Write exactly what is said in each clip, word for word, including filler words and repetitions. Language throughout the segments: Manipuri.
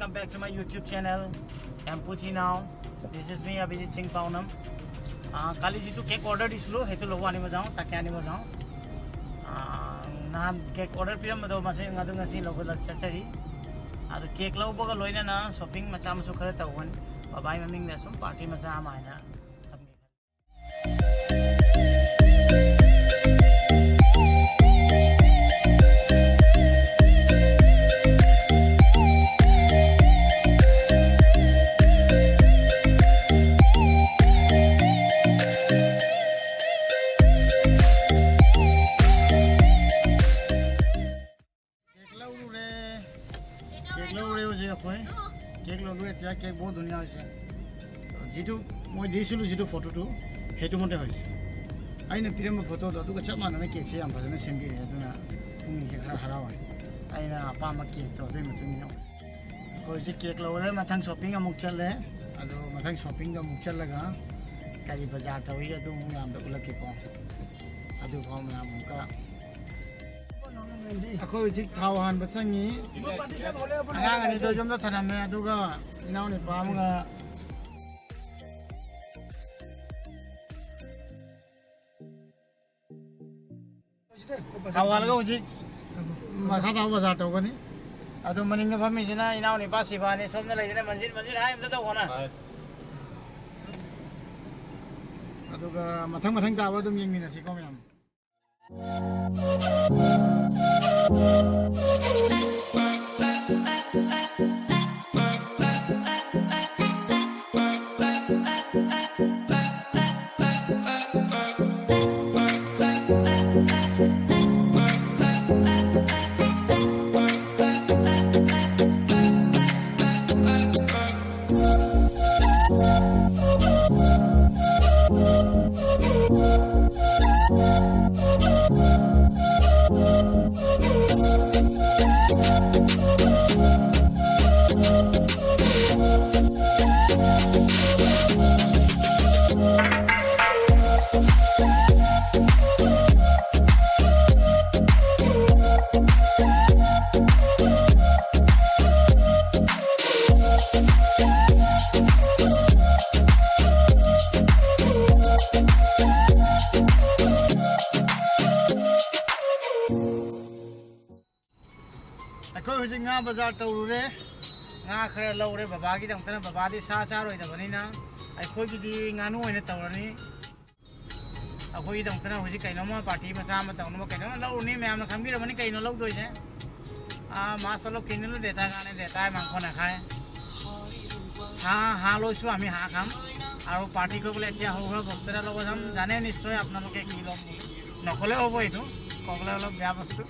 Welcome back to my YouTube channel, Empathy Now. This is me, Abhijit Singh Paunam. আহ, কালি যিটো কেক অৰ্ডাৰ দিছিলোঁ, সেইটো ল'ব আনিব যাওঁ, তাকে আনিব যাওঁ। ꯑꯥ, ꯅꯍꯥꯟ ꯀꯦꯛ ꯑꯣꯔꯗꯔ ꯄꯤꯔꯝꯕꯗꯣ, ꯃꯁꯤ ꯑꯗꯨ ꯉꯁꯤ ꯂꯧꯕ ꯆꯠꯆꯔꯤ꯫ ꯑꯗꯣ ꯀꯦꯛ ꯂꯧꯕꯒ ꯂꯣꯏꯅꯅ ꯁꯣꯄꯤꯡ ꯃꯆꯥ ꯑꯃꯁꯨ ꯈꯔ ꯇꯧꯒꯅꯤ꯫ ꯕꯕꯥꯒꯤ ꯃꯃꯤꯡꯗ ꯁꯨꯝ ꯄꯥꯔꯇꯤ ꯃꯆꯥ ꯑꯃ ꯍꯥꯏꯅ ꯊꯝꯒꯦ꯫ কেক লৌৰে। কেক লৌৰে যে অকয়। কেক ললো এতিয়া, কেক বহুত ধুনীয়া হৈছে। যিটো মই দিছিলোঁ, যিটো ফটোটো, সেইটো মতে হৈছে। ꯑꯩꯅ ꯄꯤꯔꯝꯕ ꯐꯣꯇꯣꯗꯣ ꯑꯗꯨꯒ ꯆꯞ ꯃꯥꯟꯅꯅ ꯀꯦꯛꯁꯦ ꯌꯥꯝ ꯐꯖꯅ ꯁꯦꯝꯕꯤꯔꯦ, ꯑꯗꯨꯅ ꯄꯨꯛꯅꯤꯡꯁꯦ ꯈꯔ ꯍꯔꯥꯎꯋꯦ꯫ ꯑꯩꯅ ꯑꯄꯥꯝꯕ ꯀꯦꯛꯇꯣ ꯑꯗꯨꯒꯤ ꯃꯇꯨꯡ ꯏꯟꯅ ꯑꯣꯏ꯫ ꯑꯩꯈꯣꯏ ꯍꯧꯖꯤꯛ ꯀꯦꯛ ꯂꯧꯔꯦ, ꯃꯊꯪ ꯁꯣꯄꯤꯡ ꯑꯃꯨꯛ ꯆꯠꯂꯦ꯫ ꯑꯗꯨ ꯃꯊꯪ ꯁꯣꯄꯤꯡꯗ ꯑꯃꯨꯛ ꯆꯠꯂꯒ ꯀꯔꯤ ꯕꯖꯥꯔ ꯇꯧꯏ, ꯑꯗꯨ ꯑꯃꯨꯛ ꯃꯌꯥꯝꯗ ꯎꯠꯂꯛꯀꯦꯀꯣ꯫ ꯑꯗꯨꯐꯥꯎ ꯃꯌꯥꯝ ꯑꯃꯨꯛꯀ ꯑꯩꯈꯣꯏ ꯍꯧꯖꯤꯛ ꯊꯥꯎ ꯍꯥꯟꯕ ꯆꯪꯉꯤ꯫ ꯑꯉꯥꯡ ꯑꯅꯤꯗꯣ ꯌꯨꯝꯗ ꯊꯅꯝꯃꯦ, ꯑꯗꯨꯒ ꯏꯅꯥꯎ ꯅꯨꯄꯥ ꯑꯃꯒ꯫ ꯊꯥꯎ ꯍꯥꯜꯂꯒ ꯍꯧꯖꯤꯛ ꯃꯈꯥ ꯇꯥꯕ ꯕꯖꯥꯔ ꯇꯧꯒꯅꯤ꯫ ꯑꯗꯣ ꯃꯅꯤꯡꯗ ꯐꯝꯃꯤꯁꯤꯅ ꯏꯅꯥꯎ ꯅꯨꯄꯥ ꯁꯤꯕꯥꯅꯤ, ꯁꯣꯝꯗ ꯂꯩꯁꯤꯅ ꯃꯟꯖꯤꯠ, ꯃꯟꯖꯤꯠ ꯍꯥꯏ ꯑꯝꯇ ꯇꯧꯈꯣꯅ꯫ ꯑꯗꯨꯒ ꯃꯊꯪ ꯃꯊꯪ ꯇꯥꯕ ꯑꯗꯨꯝ ꯌꯦꯡꯃꯤꯟꯅꯁꯤꯀꯣ ꯃꯌꯥꯝ꯫ ꯕꯖꯥꯔ ꯇꯧꯔꯨꯔꯦ, ꯉꯥ ꯈꯔ ꯂꯧꯔꯦ ꯕꯕꯥꯒꯤꯗꯃꯛꯇꯅ꯫ ꯕꯕꯥꯗꯤ ꯁꯥ ꯆꯥꯔꯣꯏꯗꯕꯅꯤꯅ ꯑꯩꯈꯣꯏꯒꯤꯗꯤ ꯉꯥꯅꯨ ꯑꯣꯏꯅ ꯇꯧꯔꯅꯤ꯫ ꯑꯩꯈꯣꯏꯒꯤꯗꯃꯛꯇꯅ ꯍꯧꯖꯤꯛ ꯀꯩꯅꯣꯝꯃ ꯄꯥꯔꯇꯤ ꯃꯆꯥ ꯑꯃ ꯇꯧꯅꯕ ꯀꯩꯅꯣꯝꯃ ꯂꯧꯔꯨꯅꯤ꯫ ꯃꯌꯥꯝꯅ ꯈꯪꯕꯤꯔꯝꯃꯅꯤ ꯀꯩꯅꯣ ꯂꯧꯗꯣꯏꯁꯦ꯫ ꯑꯥ, মাছ অলপ কিনিলোঁ, দেউতাৰ কাৰণে, দেউতাই মাংস নাখায়। হাঁহ, হাঁহ লৈছোঁ আমি, হাঁহ খাম। আৰু পাৰ্টি কৰিবলৈ এতিয়া সৰু সুৰা বস্তু এটা ল'ব যাম। জানে নিশ্চয় আপোনালোকে কি ল'ম বুলি। নক'লেও হ'ব এইটো, ক'বলৈ অলপ বেয়া বস্তু।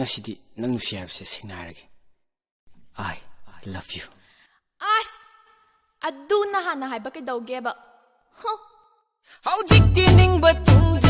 ꯉꯁꯤꯗꯤ ꯅꯪ ꯅꯨꯡꯁꯤ ꯍꯥꯏꯕꯁꯦ ꯁꯦꯡꯅ ꯍꯥꯏꯔꯒꯦ꯫ I love you. ꯑꯁ, ꯑꯗꯨ ꯅꯍꯥꯟꯅ ꯍꯥꯏꯕ ꯀꯩꯗꯧꯒꯦꯕ? ꯍꯨ. ꯍꯧꯖꯤꯛꯇꯤ ꯅꯤꯡꯕ ꯊꯨꯡ